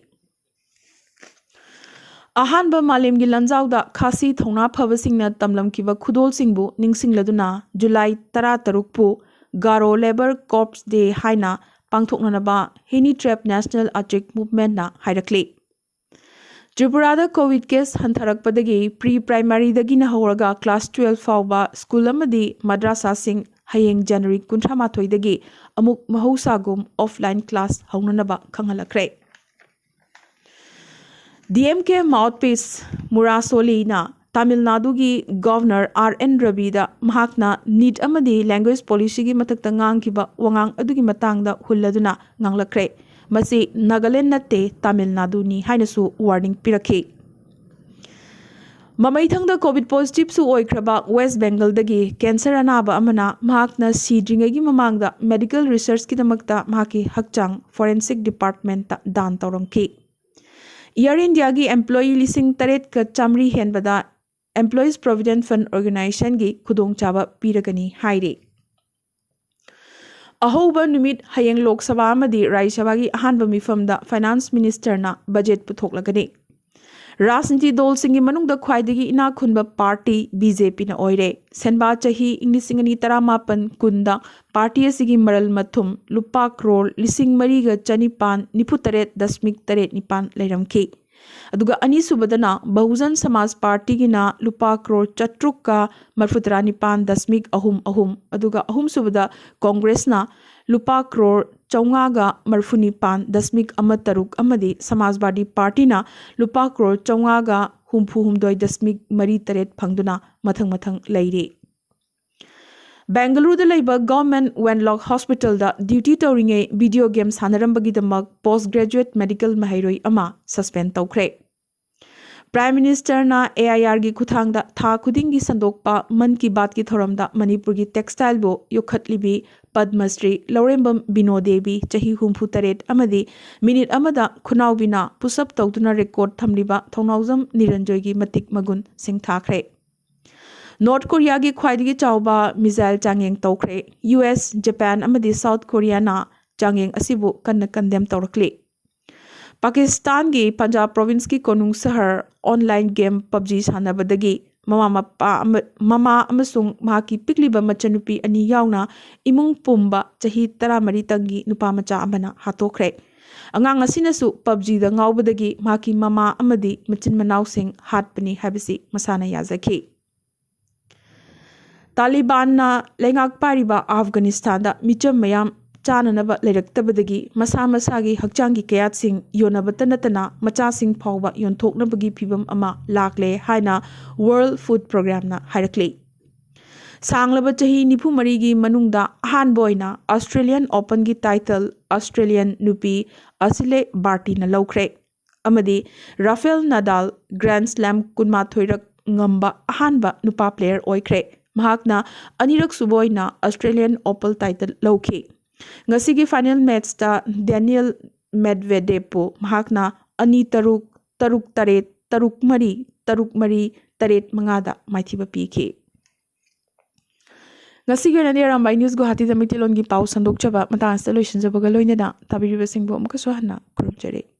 ꯑꯍꯥꯟꯕ ꯃꯥꯂꯦꯝꯒꯤ ꯂꯥꯟꯖꯥꯎꯗ ꯈꯥꯁꯤ ꯊꯧꯅꯥ ꯐꯕꯁꯤꯡꯅ ꯇꯝꯂꯝꯈꯤꯕ ꯈꯨꯗꯣꯜꯁꯤꯡꯕꯨ ꯅꯤꯡꯁꯤꯡꯂꯗꯨꯅ ꯖꯨꯂꯥꯏ ꯇꯔꯥꯇꯔꯨꯛꯄꯨ ꯒꯥꯔꯣ ꯂꯦꯕꯔ ꯀꯣꯔꯞꯁ ꯗꯦ ꯍꯥꯏꯅ ꯄꯥꯡꯊꯣꯛꯅꯅꯕ ꯍꯦꯅꯤ ꯇ꯭ꯔꯦꯞ ꯅꯦꯁꯅꯦꯜ ꯑꯥꯔꯇꯤꯛ ꯃꯨꯚꯃꯦꯟꯠꯅ ꯍꯥꯏꯔꯛꯂꯤ꯫ ꯇ꯭ꯔꯤꯄꯨꯔꯥꯗ ꯀꯣꯚꯤꯗ ꯀꯦꯁ ꯍꯟꯊꯔꯛꯄꯗꯒꯤ ꯄ꯭ꯔꯤ ꯄ꯭ꯔꯥꯏꯃꯔꯤꯗꯒꯤꯅ ꯍꯧꯔꯒ ꯀ꯭ꯂꯥꯁ ꯇꯨꯌꯦꯜꯐ ꯐꯥꯎꯕ ꯁ꯭ꯀꯨꯜ ꯑꯃꯗꯤ ꯃꯗ꯭ꯔꯥꯁꯥꯁꯤꯡ ꯍꯌꯦꯡ ꯖꯅꯋꯥꯔꯤ ꯀꯨꯟꯊ꯭ꯔꯥ ꯃꯥꯊꯣꯏꯗꯒꯤ ꯑꯃꯨꯛ ꯃꯍꯧꯁꯥꯒꯨꯝ ꯑꯣꯐꯂꯥꯏꯟ ꯀ꯭ꯂꯥꯁ ꯍꯧꯅꯅꯕ ꯈꯪꯍꯜꯂꯛꯈ꯭ꯔꯦ꯫ ꯗꯤ ꯑꯦꯝ ꯀꯦ ꯃꯥꯎꯠꯄꯤꯁ ꯃꯨꯔꯥꯁꯣꯂꯤꯅ ꯇꯥꯃꯤꯜ ꯅꯥꯗꯨꯒꯤ ꯒꯣꯚꯔꯅꯔ ꯑꯥꯔ ꯑꯦꯟ ꯔꯕꯤꯗ ꯃꯍꯥꯛꯅ ꯅꯤꯠ ꯑꯃꯗꯤ ꯂꯦꯡꯒ꯭ꯋꯦꯖ ꯄꯣꯂꯤꯁꯤꯒꯤ ꯃꯊꯛꯇ ꯉꯥꯡꯈꯤꯕ ꯋꯥꯉꯥꯡ ꯑꯗꯨꯒꯤ ꯃꯇꯥꯡꯗ ꯍꯨꯜꯂꯗꯨꯅ ꯉꯥꯡꯂꯛꯈ꯭ꯔꯦ꯫ ꯃꯁꯤ ꯅꯥꯒꯥꯂꯦꯟ ꯅꯠꯇꯦ, ꯇꯥꯃꯤꯜ ꯅꯥꯗꯨꯅꯤ ꯍꯥꯏꯅꯁꯨ ꯋꯥꯔꯅꯤꯡ ꯄꯤꯔꯛꯈꯤ꯫ ꯃꯃꯩꯊꯪꯗ ꯀꯣꯚꯤꯗ ꯄꯣꯖꯤꯇꯤꯚꯁꯨ ꯑꯣꯏꯈ꯭ꯔꯕ ꯋꯦꯁ ꯕꯦꯡꯒꯜꯗꯒꯤ ꯀꯦꯟꯁꯔ ꯑꯅꯥꯕ ꯑꯃꯅ ꯃꯍꯥꯛꯅ ꯁꯤꯗ꯭ꯔꯤꯉꯩꯒꯤ ꯃꯃꯥꯡꯗ ꯃꯦꯗꯤꯀꯦꯜ ꯔꯤꯁꯔꯆꯀꯤꯗꯃꯛꯇ ꯃꯍꯥꯛꯀꯤ ꯍꯛꯆꯥꯡ ꯐꯣꯔꯦꯟꯁꯤꯛ ꯗꯤꯄꯥꯔꯠꯃꯦꯟꯠꯇ ꯗꯥꯟ ꯇꯧꯔꯝꯈꯤ꯫ ꯏꯌꯔ ꯏꯟꯗꯤꯌꯥꯒꯤ ꯑꯦꯝꯄ꯭ꯂꯣꯌꯤ ꯂꯤꯁꯤꯡ ꯇꯔꯦꯠꯀ ꯆꯥꯃꯔꯤ ꯍꯦꯟꯕꯗ ꯑꯦꯝꯄ꯭ꯂꯣꯌꯤꯁ ꯄ꯭ꯔꯣꯚꯤꯗꯦꯟꯠ ꯐꯟꯗ ꯑꯣꯔꯒꯅꯥꯏꯖꯦꯁꯟꯒꯤ ꯈꯨꯗꯣꯡꯆꯥꯕ ꯄꯤꯔꯒꯅꯤ ꯍꯥꯏꯔꯤ꯫ ꯑꯍꯧꯕ ꯅꯨꯃꯤꯠ ꯍꯌꯦꯡ ꯂꯣꯛ ꯁꯚꯥ ꯑꯃꯗꯤ ꯔꯥꯖ꯭ꯌ ꯁꯚꯥꯒꯤ ꯑꯍꯥꯟꯕ ꯃꯤꯐꯝꯗ ꯐꯥꯏꯅꯥꯟꯁ ꯃꯤꯅꯤꯁꯇꯔꯅ ꯕꯖꯦꯠ ꯄꯨꯊꯣꯛꯂꯒꯅꯤ꯫ ꯔꯥꯖꯅꯤꯇꯤ ꯗꯣꯜꯁꯤꯡꯒꯤ ꯃꯅꯨꯡꯗ ꯈ꯭ꯋꯥꯏꯗꯒꯤ ꯏꯅꯥꯛ ꯈꯨꯟꯕ ꯄꯥꯔꯇꯤ ꯕꯤ ꯖꯦ ꯄꯤꯅ ꯑꯣꯏꯔꯦ꯫ ꯁꯦꯟꯕꯥ ꯆꯍꯤ ꯏꯪ ꯂꯤꯁꯤꯡ ꯑꯅꯤ ꯇꯔꯥꯃꯥꯄꯟ ꯀꯨꯟꯗ ꯄꯥꯔꯇꯤ ꯑꯁꯤꯒꯤ ꯃꯔꯜ ꯃꯊꯨꯝ ꯂꯨꯄꯥ ꯀ꯭ꯔꯣꯔ ꯂꯤꯁꯤꯡ ꯃꯔꯤꯒ ꯆꯅꯤꯄꯥꯟ ꯅꯤꯐꯨ ꯇꯔꯦꯠ ꯗꯁꯃꯤꯛ ꯇꯔꯦꯠ ꯅꯤꯄꯥꯟ ꯂꯩꯔꯝꯈꯤ꯫ ꯑꯗꯨꯒ ꯑꯅꯤꯁꯨꯕꯗꯅ ꯕꯍꯨꯖꯟ ꯁꯃꯥꯖ ꯄꯥꯔꯇꯤꯒꯤꯅ ꯂꯨꯄꯥ ꯀ꯭ꯔꯣꯔ ꯆꯥꯇ꯭ꯔꯨꯛꯀ ꯃꯔꯐꯨꯇꯔꯥ ꯅꯤꯄꯥꯟ ꯗꯁꯃꯤꯛ ꯑꯍꯨꯝ ꯑꯍꯨꯝ, ꯑꯗꯨꯒ ꯑꯍꯨꯝꯁꯨꯕꯗ ꯀꯣꯡꯒ꯭ꯔꯦꯁꯅ ꯂꯨꯄꯥ ꯀ꯭ꯔꯣꯔ ꯆꯥꯝꯃꯉꯥꯒ ꯃꯔꯐꯨ ꯅꯤꯄꯥꯟ ꯗꯁꯃꯤꯛ ꯑꯃ ꯇꯔꯨꯛ ꯑꯃꯗꯤ ꯁꯃꯥꯖꯋꯥꯗꯤ ꯄꯥꯔꯇꯤꯅ ꯂꯨꯄꯥ ꯀ꯭ꯔꯣꯔ ꯆꯥꯝꯃꯉꯥꯒ ꯍꯨꯝꯐꯨ ꯍꯨꯝꯗꯣꯏ ꯗꯁꯃꯤꯛ ꯃꯔꯤ ꯇꯔꯦꯠ ꯐꯪꯗꯨꯅ ꯃꯊꯪ ꯃꯊꯪ ꯂꯩꯔꯤ꯫ ꯕꯦꯡꯒꯂꯨꯔꯨꯗ ꯂꯩꯕ ꯒꯚꯔꯟꯃꯦꯟꯠ ꯋꯦꯟꯂꯣꯛ ꯍꯣꯁꯄꯤꯇꯥꯜꯗ ꯗ꯭ꯌꯨꯇꯤ ꯇꯧꯔꯤꯉꯩ ꯚꯤꯗꯤꯑꯣ ꯒꯦꯝ ꯁꯥꯟꯅꯔꯝꯕꯒꯤꯗꯃꯛ ꯄꯣꯁꯠ ꯒ꯭ꯔꯦꯖꯨꯑꯦꯠ ꯃꯦꯗꯤꯀꯦꯜ ꯃꯍꯩꯔꯣꯏ ꯑꯃ ꯁꯁꯄꯦꯟ ꯇꯧꯈ꯭ꯔꯦ꯫ ꯄ꯭ꯔꯥꯏꯝ ꯃꯤꯅꯤꯁꯇꯔꯅ ꯑꯦ ꯑꯥꯏ ꯑꯥꯔꯒꯤ ꯈꯨꯠꯊꯥꯡꯗ ꯊꯥ ꯈꯨꯗꯤꯡꯒꯤ ꯁꯟꯗꯣꯛꯄ ꯃꯟ ꯀꯤ ꯕꯥꯠꯀꯤ ꯊꯧꯔꯝꯗ ꯃꯅꯤꯄꯨꯔꯒꯤ ꯇꯦꯛꯁꯇꯥꯏꯜꯕꯨ ꯌꯣꯛꯈꯠꯂꯤꯕꯤ ꯄꯗꯃꯁ꯭ꯔꯤ ꯂꯧꯔꯦꯝꯕꯝ ꯕꯤꯅꯣ ꯗꯦꯕꯤ, ꯆꯍꯤ ꯍꯨꯝꯐꯨ ꯇꯔꯦꯠ ꯑꯃꯗꯤ ꯃꯤꯅꯤꯠ ꯑꯃꯗ ꯈꯨꯅꯥꯎꯕꯤꯅ ꯄꯨꯁ ꯑꯞ ꯇꯧꯗꯨꯅ ꯔꯦꯀꯣꯔꯗ ꯊꯝꯂꯤꯕ ꯊꯧꯅꯥꯎꯖꯝ ꯅꯤꯔꯟꯖꯣꯏꯒꯤ ꯃꯇꯤꯛ ꯃꯒꯨꯟ ꯁꯤꯡꯊꯥꯈ꯭ꯔꯦ꯫ ꯅꯣꯔꯠ ꯀꯣꯔꯤꯌꯥꯒꯤ ꯈ꯭ꯋꯥꯏꯗꯒꯤ ꯆꯥꯎꯕ ꯃꯤꯖꯥꯏꯜ ꯆꯥꯡꯌꯦꯡ ꯇꯧꯈ꯭ꯔꯦ꯫ ꯌꯨ ꯑꯦꯁ, ꯖꯄꯥꯟ ꯑꯃꯗꯤ ꯁꯥꯎꯠ ꯀꯣꯔꯤꯌꯥꯅ ꯆꯥꯡꯌꯦꯡ ꯑꯁꯤꯕꯨ ꯀꯟꯅ ꯀꯟꯗꯦꯝ ꯇꯧꯔꯛꯂꯤ꯫ ꯄꯥꯀꯤꯁꯇꯥꯟꯒꯤ ꯄꯟꯖꯥꯕ ꯄ꯭ꯔꯣꯚꯤꯟꯁꯀꯤ ꯀꯣꯅꯨꯡ ꯁꯍꯔ ꯑꯣꯟꯂꯥꯏꯟ ꯒꯦꯝ ꯄꯕꯖꯤ ꯁꯥꯟꯅꯕꯗꯒꯤ ꯃꯃꯥ ꯃꯄꯥ ꯑꯃ-, ꯃꯃꯥ ꯑꯃꯁꯨꯡ ꯃꯍꯥꯛꯀꯤ ꯄꯤꯛꯂꯤꯕ ꯃꯆꯟꯅꯨꯄꯤ ꯑꯅꯤ ꯌꯥꯎꯅ ꯏꯃꯨꯡ ꯄꯨꯝꯕ ꯆꯍꯤ ꯇꯔꯥꯃꯔꯤꯇꯪꯒꯤ ꯅꯨꯄꯥ ꯃꯆꯥ ꯑꯃꯅ ꯍꯥꯠꯇꯣꯛꯈ꯭ꯔꯦ꯫ ꯑꯉꯥꯡ ꯑꯁꯤꯅꯁꯨ ꯄꯕꯖꯤꯗ ꯉꯥꯎꯕꯗꯒꯤ ꯃꯍꯥꯛꯀꯤ ꯃꯃꯥ ꯑꯃꯗꯤ ꯃꯆꯤꯟ ꯃꯅꯥꯎꯁꯤꯡ ꯍꯥꯠꯄꯅꯤ ꯍꯥꯏꯕꯁꯤ ꯃꯁꯥꯅ ꯌꯥꯖꯈꯤ꯫ ꯇꯥꯂꯤꯕꯥꯟꯅ ꯂꯩꯉꯥꯛ ꯄꯥꯏꯔꯤꯕ ꯑꯐꯒꯥꯅꯤꯁꯇꯥꯟꯗ ꯃꯤꯆꯝ ꯃꯌꯥꯝ ꯆꯥꯅꯅꯕ ꯂꯩꯔꯛꯇꯕꯗꯒꯤ ꯃꯁꯥ ꯃꯁꯥꯒꯤ ꯍꯛꯆꯥꯡꯒꯤ ꯀꯌꯥꯠꯁꯤꯡ ꯌꯣꯟꯅꯕꯇ ꯅꯠꯇꯅ ꯃꯆꯥꯁꯤꯡ ꯐꯥꯎꯕ ꯌꯣꯟꯊꯣꯛꯅꯕꯒꯤ ꯐꯤꯚꯝ ꯑꯃ ꯂꯥꯛꯂꯦ ꯍꯥꯏꯅ ꯋꯥꯔꯜ ꯐꯨꯗ ꯄ꯭ꯔꯣꯒ꯭ꯔꯥꯝꯅ ꯍꯥꯏꯔꯛꯂꯤ꯫ ꯁꯥꯡꯂꯕ ꯆꯍꯤ ꯅꯤꯐꯨ ꯃꯔꯤꯒꯤ ꯃꯅꯨꯡꯗ ꯑꯍꯥꯟꯕ ꯑꯣꯏꯅ ꯑꯁꯇ꯭ꯔꯦꯂꯤꯌꯟ ꯑꯣꯄꯟꯒꯤ ꯇꯥꯏꯇꯜ ꯑꯁꯇ꯭ꯔꯦꯂꯤꯌꯟ ꯅꯨꯄꯤ ꯑꯁꯤꯂꯦ ꯕꯥꯔꯇꯤꯅ ꯂꯧꯈ꯭ꯔꯦ꯫ ꯑꯃꯗꯤ ꯔꯥꯐꯦꯜ ꯅꯗꯥꯜ ꯒ꯭ꯔꯥꯟ ꯁ꯭ꯂꯦꯝ ꯀꯨꯟꯃꯥꯊꯣꯏꯔꯛ ꯉꯝꯕ ꯑꯍꯥꯟꯕ ꯅꯨꯄꯥ ꯄ꯭ꯂꯦꯌꯔ ꯑꯣꯏꯈ꯭ꯔꯦ꯫ ꯃꯍꯥꯛꯅ ꯑꯅꯤꯔꯛ ꯁꯨꯕ ꯑꯣꯏꯅ ꯑꯁꯇ꯭ꯔꯦꯂꯤꯌꯟ ꯑꯣꯄꯜ ꯇꯥꯏꯇꯜ ꯂꯧꯈꯤ꯫ ꯉꯁꯤꯒꯤ ꯐꯥꯏꯅꯦꯜ ꯃꯦꯠꯆꯇ ꯗꯦꯅꯤꯌꯦꯜ ꯃꯦꯗꯚꯦꯗꯦꯞꯄꯨ ꯃꯍꯥꯛꯅ ꯑꯅꯤ ꯇꯔꯨꯛ, ꯇꯔꯨꯛ ꯇꯔꯦꯠ, ꯇꯔꯨꯛ ꯃꯔꯤ, ꯇꯔꯨꯛ ꯃꯔꯤ, ꯇꯔꯦꯠ ꯃꯉꯥꯗ ꯃꯥꯏꯊꯤꯕ ꯄꯤꯈꯤ꯫ ꯉꯁꯤꯒꯤ ꯑꯣꯏꯅꯗꯤ ꯑꯔꯥꯝꯕꯥꯏ ꯅ꯭ꯌꯨꯁ ꯒꯨꯋꯥꯍꯥꯇꯤꯗ ꯃꯩꯇꯩꯂꯣꯟꯒꯤ ꯄꯥꯎ ꯁꯟꯗꯣꯛꯆꯕ ꯃꯇꯥꯡ ꯑꯁꯤꯗ ꯂꯣꯏꯁꯤꯟꯖꯕꯒ ꯂꯣꯏꯅꯅ ꯇꯥꯕꯤꯔꯤꯕꯁꯤꯡꯕꯨ ꯑꯃꯨꯛꯀꯁꯨ ꯍꯟꯅ ꯈꯨꯔꯨꯝꯖꯔꯤ꯫